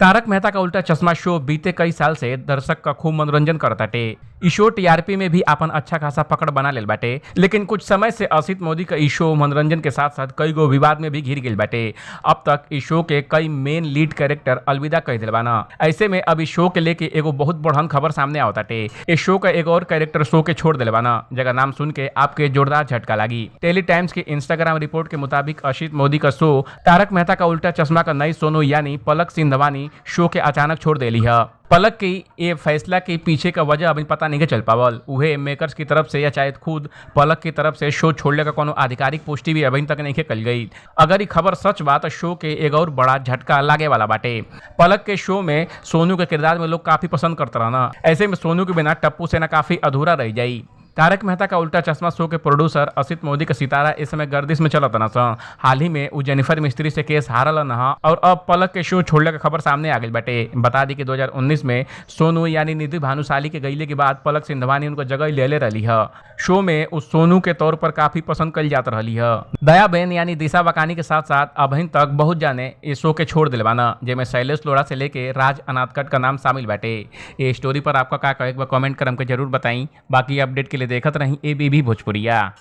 तारक मेहता का उल्टा चश्मा शो बीते कई साल से दर्शक का खूब मनोरंजन करताटे। इ शो टीआरपी में भी आपन अच्छा खासा पकड़ बना लेल बाटे, लेकिन कुछ समय से असित मोदी का इ शो मनोरंजन के साथ साथ कई गो विवाद में भी घिर गईल बाटे। अब तक इ शो के कई मेन लीड कैरेक्टर अलविदा कह दिल बाना। ऐसे में अब इस शो के लेके एगो बहुत बड़हन खबर सामने आवताटे। इस शो का एक और कैरेक्टर शो के छोड़ दिल बाना, जगह नाम सुन के आपके जोरदार झटका लागी। टेली टाइम्स के इंस्टाग्राम रिपोर्ट के मुताबिक असित मोदी का शो तारक मेहता का उल्टा चश्मा का नई सोनू यानी पलक सिंधवानी शो के अचानक छोड़ देली है। पलक की ये फैसला के पीछे का वजह अभी पता नहीं चल पावल। उहे मेकर्स की तरफ से या चाहे खुद पलक की तरफ से शो छोड़ने का कोनो आधिकारिक पुष्टि भी अभी तक नहीं कल गई। अगर ये खबर सच बा तो शो के एक और बड़ा झटका लागे वाला बाटे। पलक के शो में सोनू के किरदार में लोग काफी पसंद करते रहना। ऐसे में सोनू के बिना टप्पू सेना काफी अधूरा रह जाई। तारक मेहता का उल्टा चश्मा शो के प्रोड्यूसर असित मोदी का सितारा इस समय गर्दिश में चलत न स। हाल ही में उ जेनिफर मिस्त्री से केस हारल न और अब पलक के शो छोड़ने का खबर सामने आ गई बाटे। बता दी कि 2019 में सोनू यानी निधि भानुशाली के गईले के बाद पलक सिंधवानी उनको जगह ले ले रही है। शो में उस सोनू के तौर पर काफी पसंद कल जात रही है। दया बेन यानी दिशा वकानी के साथ साथ अभी तक बहुत जाने इस शो के छोड़ दिलवाना, जेमे शैलेश लोढ़ा से लेके राज अनादकट का नाम शामिल बाटे। ये स्टोरी पर आपका का कहे, एक बार कमेंट कर हमके जरूर बताई। बाकी अपडेट के लिए देखत रही एबीबी भोजपुरिया।